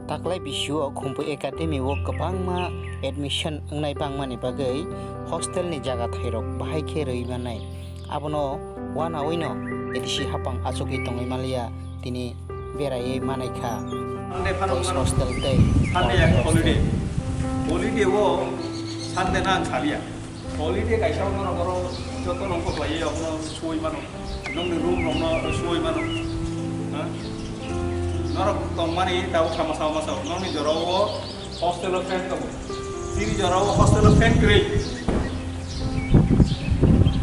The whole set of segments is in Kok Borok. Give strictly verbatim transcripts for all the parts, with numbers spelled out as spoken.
Taklai bisio Khumpui Academy o kwbangma admission wngnai bangmani bagwi hostel ni jaga thairok bahai khe rwi manai. Abono uanaoino A D C hapang achugwi tongwi manliya, tini beraiwi manai kha. Sunday phano Boys hostel tei Sunday girls ang hostel. Holiday. Holiday o Sunday na ang saliya. Holiday kaisa norok oro joto nongkho khlaiwi abono suwi mano. Nongni room rokno suwi mano. Ha? Norok tongmani tabuk sama sama sao. Nongni jorao hostel o fan tongo. Chini jorao hostel o fan kwrwi.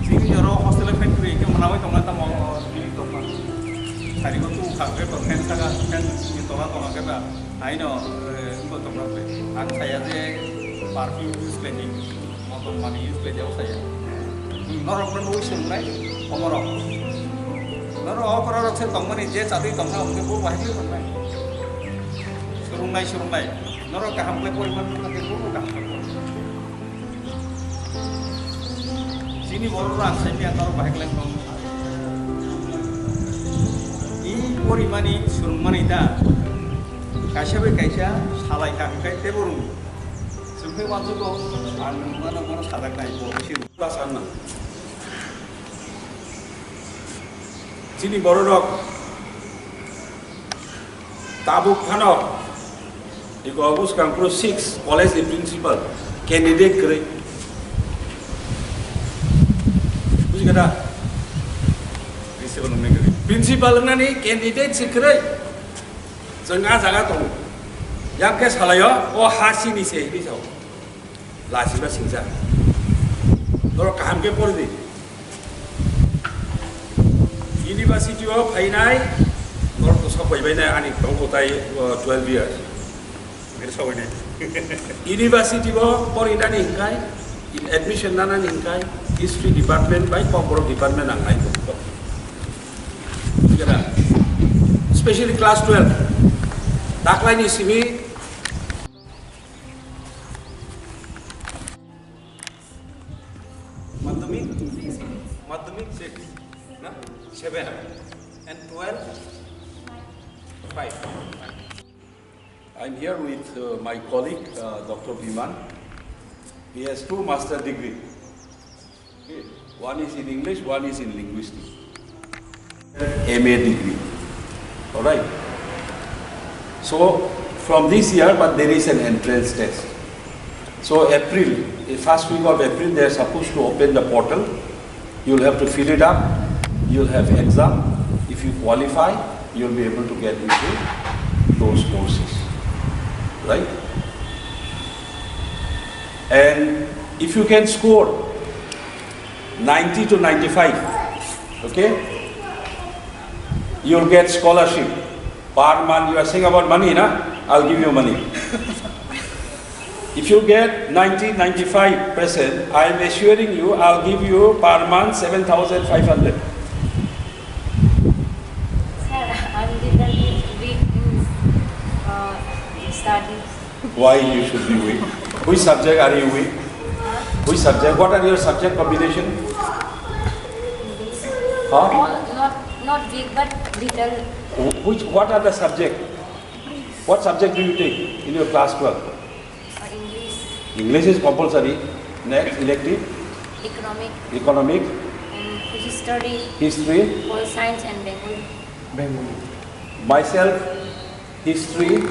Chini jorao hostel o fan kwrwi. Ke manawi tongna tamo bini tongma. Sari ko tu kha ke fan saka fan ni tola tonga ke ba. Aino, eh, wngkha tongna bai. Ang saya je perfume use khlaini, motom mani use khlai diya saya. Norok no nui swngnai, omorok. Norok okororok se tongmani je chadui tongna hwnkhe bo bahai khe tongnai. Surungnai, surungnai. Norok kaham khe poriman wngkha khe bo kaham khe poriman. Chini borok rang sai mia norok bahai khlai tong. I porimani, surungmani da. Kaisa bai kaisa salai kha, hwnkhe teibo rung. Chwng khe uansukgo, ang mano mano sajaknai, bo bisi rung. Ba sanna. Chini bororok tabuk phano iko bwskang phuru six college ni principal candidate kwrwi. Bujikha da? Principal wngnai kwrwi. Principal wngnani candidate se kwrwi. Chwng a jaga tongo. Yang khe salaio, o ha chini se hinwi sao. Lachima singcha. Norok kaham khe pori di. University o phainai, norok to sok bai bai nai ani tong kotai, uh, twelve years. Bini sok bai nai. University o pori nani hingkai, admission nana hingkai, history department bai kokborok department ang nai. Especially class twelve. Taklai ni simi Madhyamik? Madhyamik six, na? Seven. And twelve? Five. I'm here with, uh, my colleague, uh, Doctor Biman. He has two master degree. Okay. One is in English, one is in linguistics. M A degree. All right. So from this year, but there is an entrance test. So April, the first week of April, they are supposed to open the portal. You'll have to fill it up. You'll have exam. If you qualify, you'll be able to get into those courses. Right? And if you can score ninety to ninety-five, okay, you'll get scholarship per month. You are saying about money, na? I'll give you money. If you get ninety, ninety-five percent, I am assuring you, I'll give you per month seven thousand five hundred. Sir, I'm little bit weak in, uh, studies. Why you should be weak? Which subject are you weak? Huh? Which subject? What are your subject combination? English. Huh? All, not, not big, but little. Wh-, which, what are the subject? What subject do you take in your class twelve? Uh, English. English is compulsory. Next, elective? Economic. Economic. And history. History. Pol science and Bengali. Bengali. Myself, history,